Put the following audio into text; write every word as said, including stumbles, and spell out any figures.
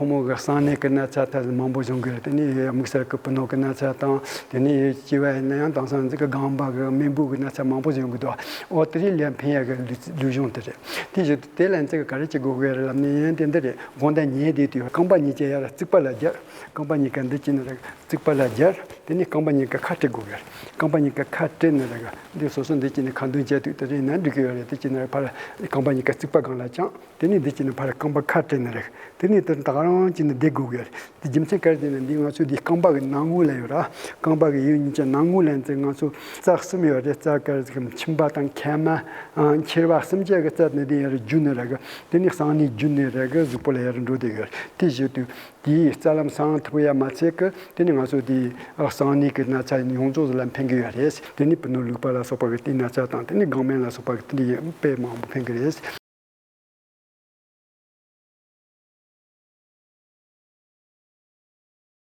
ཕོ་མོ་གི་གསང་གནས་ཀྱི་ན་ཚ་ད་མང་པོ་བྱུང་གི་རེད། དེ་ནས་དམིགས་བསལ་གྱི་བུ་ནོར་གྱི་ན་ཚ་དང་། དེ་ནས་སྐྱེ་བ་ཡིན་ན་ཡང་དེང་སང་འཛི་གི་རྒན་པ་གི་རྨེན་བུ་གི་ན་ཚ་མང་པོ་བྱུང་གི་འདུག་འོ་དེ་རིགས་ལ་ཕན་ཡག་གི་ལུས་ལུས་སྦྱོང་དེ་རེད། དེ་བཞིན་དུ་དེ་ལ་འཛི་གི་ག་རེ་བྱེད་དགོས་གི་རེད་ལབ་ན། ཡང་དེ་འདི་རེད། དགོང་དག་ཉལ་བསྡད་དུས་རྐང་པ་གཉིས་ཀྱི་ཡར་རྩིག་པ་ལ་སྦྱར། རྐང་པ་གཉིས་ཀ་འདི་བྱས་ནས་རེད། རྩིག་པ་ལ་སྦྱར། དེ་ནས་རྐང་པ་གཉིས་ཀ་ཁ་བྲལ་དགོས་གི་རེད། རྐང་པ་གཉིས་ཀ་ཁ་བྲལ་ནས་རེད། འདི་སོ་སོ་འདི་བྱས་ནས་ཁ་འདོན་བྱས་དུས་དེ་རེད་ན་འགྲིག་གི་ཡོད་རེད། དེ་བྱས་ནས་ཕར་རྐང་པ་གཉིས་ཀ་རྩིག་པ་སྒང་ལ་བརྐྱངས། དེ་ནས་འདི་བྱས་ནས་ཕར་རྐང་པ་ཁ་བྲལ་ནས་རེད། དེ་ནས་དེ་ད་ག་རང་བྱས་ནས་བསྡད་དགོས་གི་རེད། དེ་རྒྱུ་མཚན་ག་རེ་ཟེར་ན། འདི་ང་ཚོ་འདི་རྐང་པ་གི་ནང་ངོས་ལ་ཡོད་ར། རྐང་པ་གི་ཡུལ་གཉིས་ཀྱི་ནང་ངོས་ལ་འཛི་ང་ཚོ་རྩ་གསུམ་ཡོད་རེད། རྩ་ག་རེ་ཟེར་གི། མཆིན་པ་དང་མཁལ་མ། ཨ། མཆེར་བ་གསུམ་ཆ་གི་རྩ་ནས་དེ་ཡར་བརྒྱུད་ནས་རེད། དེ་ནས་གསང་གནས་བརྒྱུད་ནས་རེད། གཟུགས་པོ་ལ་ཡར་འགྲོ་བསྡད་གི་རེད། དེ་བཞིན་དུ་དེའི་རྩ་ལམ་སྲང་མཐུག་ཡ་མ་ཚད་ཀི། དེ་ནས་ང་ཚོ་དེའི་གསང་གནས་ཀྱི་ན་ཚ་ཡོངས་རྫོགས་ལ་ཕན་གི་ཡོད་རེད། དེ་ནས་བུ་ནོར་ལུག་པ་ལ་སོགས་པ་གི་དེའི་ན་ཚ་དང་། དེ་ནས་ལྒང་མེད་ལ་སོགས་པ་གི་དེ་འདྲའི་དཔེ་མང་པོ་ཕན་གི་རེད།